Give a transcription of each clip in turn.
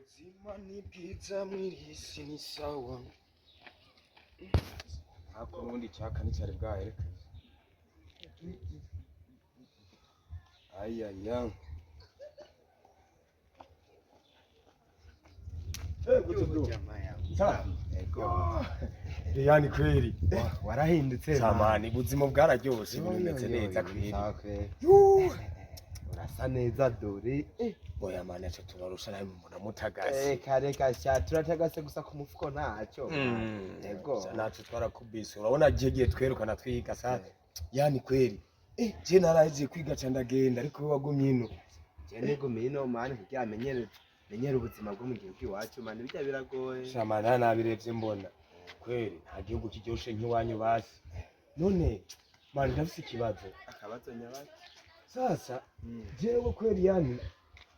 Ubuzima ni bwiza mw'iri si ni sawa. Ariko n'ubundi icyaka nticyari bwaherekeze. Ayaya. Gute bro? Safi. Yani kweli. Warahindutse. Samani, ubuzima bwararyoshe, ibintu bimeze neza kweli. Sawa kweli. Yuh. Urasa neza dore. Oya mani, aco turarusha nawe umuntu amutagase. Kare kasha turatagase gusa ku mufuko ntacyo. Yego. Naco twarakubise, urabona gihe twerukana twiga sa yani kweli. Je narahejeje kwiga ca ndagenda, ariko we wagumye ino. Je nigumiye ino mani kugira menyere ubuzima bwo mu gihugu iwacu mani, bijya biragoye. Shamana nabirebye mbona kweli nta gihugu kiryoshe nk'iwanyu basi. None mani, ndafise ikibazo. Akabazo nyabaki? Sasa jewe kweli yani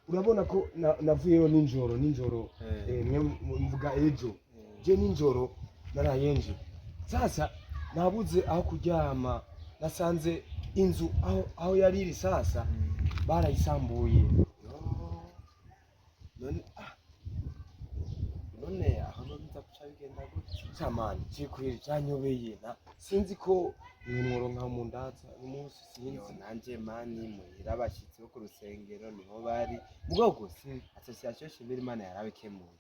urabona ko navuyeyo nijoro nijoro. Mwe mvuga ejo je nijoro narayenje, sasa nabuze aho kuryama, nasanze inzu aho yari iri sasa barayisambuye. Yo. None none aho none nza guca bigenda gute? Samani, je kweli cyanyobeye, na sinzi ko mworonka mu ndaza uyu munsi. Yo. Sinzi. Nanje mani muhira abashitsi bo ku rusengero niho bari mugabo gusa association Shimira Imana yarabikemuye.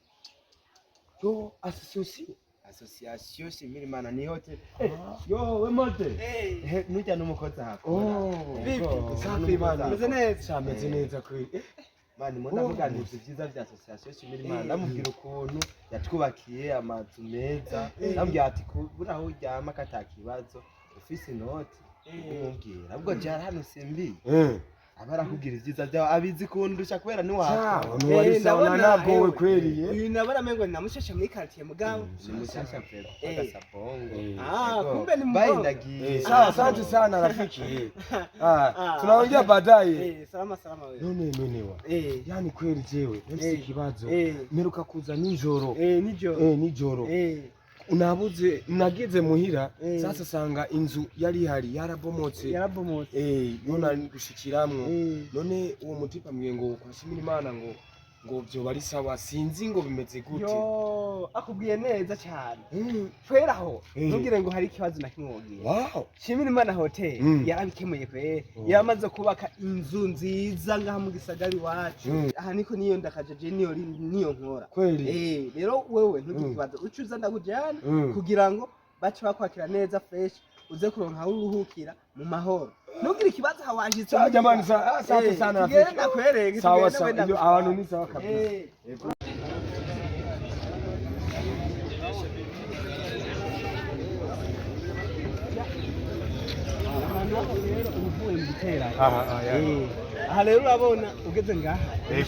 Yo, association? Association Shimira Imana niho te yo we mote nujya n'umukozi ahakora. Oh. Yego, Safi. n'umukozi Mani. ahakora. Meze neza. Sameze neza kweli. Mani mo ndamuganiriza ibyiza bya association Shimira Imana, ndamubwira ukuntu yatwubakiye amazu meza, ndamubwira ati kubura aho uryama katakibazo ufise inoti umubwira ubwo jara hano simbi aba arakubwira ibyiza byawe, abizi kundusha kubera niwakora. Sawa, nuwari sawa Ndabona, nagowe ewe. kweli ye. Uyu nabona amengo namusheshe muri quartier mugabo. Ni mushasha pe, agasabongo. Ah, Yego. kumbe ni mboga. Bahindagiye. Sawa, asante sana rafiki. Tunaongea baadaye. Salama salama wewe. None wa yani kweli jewe nafise ikibazo. Mperuka kuza nijoro. Nijoro. Nijoro. Unabuze, nageze muhira sasa sanga inzu yari ihari yarabomotse. Yarabomotse. None nari gushikiramwo. None uwo mutipa ambwiye ngo kwa Shimira Imana ngo vyoba ari sawa, sinzi ngo bimeze gute. Yo, akubwiye neza cyane. Twera aho, ntugire ngo hari ikibazo na kimwe wogira. Shimira Imana Hotel yarabikemuye kwe. Yaramaze kubaka inzu nziza ngaha mu gisagara iwacu. Aha niko niyo ndakaje je niyo niyo nkora. Kweli? Rero wewe ntugire ikibazo. Uca uza ndakujyana kugira ngo bace bakwakira neza fresh, uze kuronka aho uruhukira mu mahoro. Ntugire ikibazo, hawashitse. Sawa jamani, asante sana Tugende rafiki. ndakwereke. Sawa Tugende sawa, wenda iyo abantu ni sawa kabisa. Ahantu aho rero uba uvuye mu giterane. Aha, aha, ya. Aha rero urabona ugeze ngaha.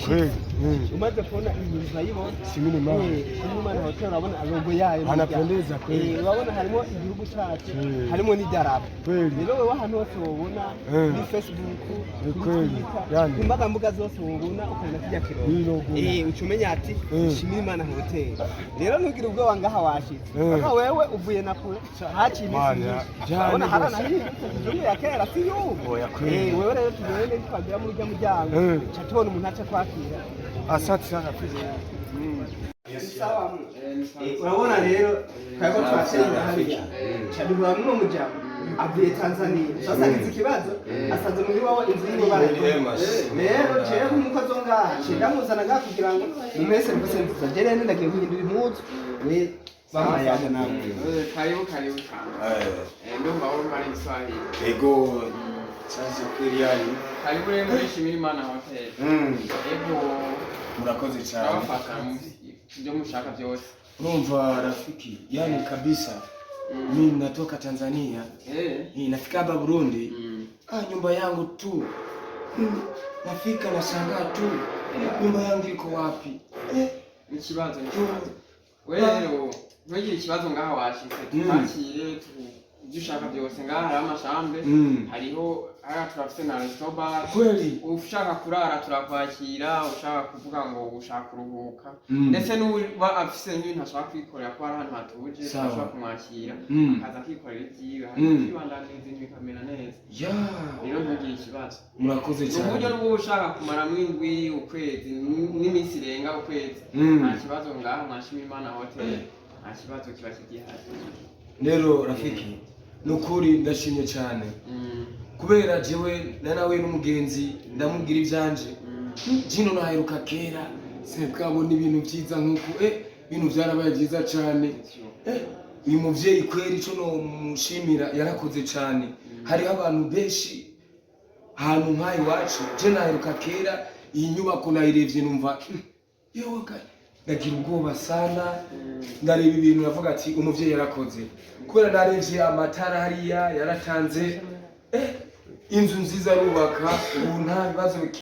Kweli. Umaze kubona iyi nzu urayibona. Shimira Imana. Shimira Imana Hotel, urabona logo yayo. Hanapendeza kweli. Urabona harimo igihugu cyacu, harimo n'idarapo. Kweli. Rero wewe ahantu hose wobona kuri Facebook, Ni kuri kweli. Twitter, Yani. ku mbaga mbuga zose wobona ukabona kijya kirongo. Ni logo. Uca umenya ati Shimira Imana Hotel. Rero ntugire ubwoba, ngaha washitse. Eh. Aka wewe uvuye na kure haciye iminsi Mana, myinshi. cyane Urabona rwose. haranahindutse, kizungu ya kera si y'ubu. Oya, kweli. Wewe rero tugende twagera muri urya muryango, uca tubona umuntu aca kwakira. Asante sana rafiki. Sawa. Urabona rero twari twatsinda hariya cabihura muno mujambo avuye Tanzania, sasa agize ikibazo asanze muri wawe inzu yiwe barayibona. Rero jewe nk'umukozi wo ngaha ciye ndamuzana ngaha kugira ngo mumuhe serivisi nziza. Je rero ndagiye guhindura impuzu, we bamayaga nawe. Karibu karibu sana. Ndumva wumva ari Kiswahili. Ego, sasa kweli yani. Karibu rero muri Shimira Imana Hotel. Ego, Murakoze cyane. turabafasha mu byo mushaka byose. Urumva rafiki, yani kabisa mimi natoka Tanzania. Nafika hapa Burundi. Nyumba yangu tu. Nafika nashangaa tu. Nyumba yangu iko wapi? Ikibazo ni ikibazo. Wewe rero ntugire ikibazo, ngaha washitse, tukwakire ibyo ushaka byose. Ngaha hariho amashambre, hariho Hariya turafise na restaurant. Kweli. Ushaka kurara turakwakira, ushaka kuvuga ngo ushaka kuruhuka, ndetse n'uba afise nk'ibintu ashaka kwikorera, ko hari ahantu hatuje, turashobora kumwakira, akaza akikorera ibyiwe, hanyuma ibintu bikamera neza. Ya. Rero ntugire ikibazo. Murakoze Ni uburyo cyane. n'ubwo ushaka kumaramwo indwi, ukwezi, n'iminsi irenga ukwezi, nta kibazo. Ngaha mwashima Imana Hotel, nta kibazo kiba kigihari. Rero rafiki, nukuri ndashimye cyane, kubera jewe na nawe n'umugenzi ndamubwira ibyanje. Jino naheruka kera, sebwabona ibintu byiza nk'uku, ibintu byarabaye byiza cyane. Uyu muvyeyi kweri ico nomushimira, yarakoze cyane. Hariho abantu benshi ahantu nk'aha iwacu. Je naheruka kera, iyi nyubako nayirebye numva yewe ga, ndagira ubwoba sana. Ndareba ibintu navuga ati umuvyeyi yarakoze, kubera narebye amatara hariya yaratanze, inzu nziza arubaka, ubu nta bibazo.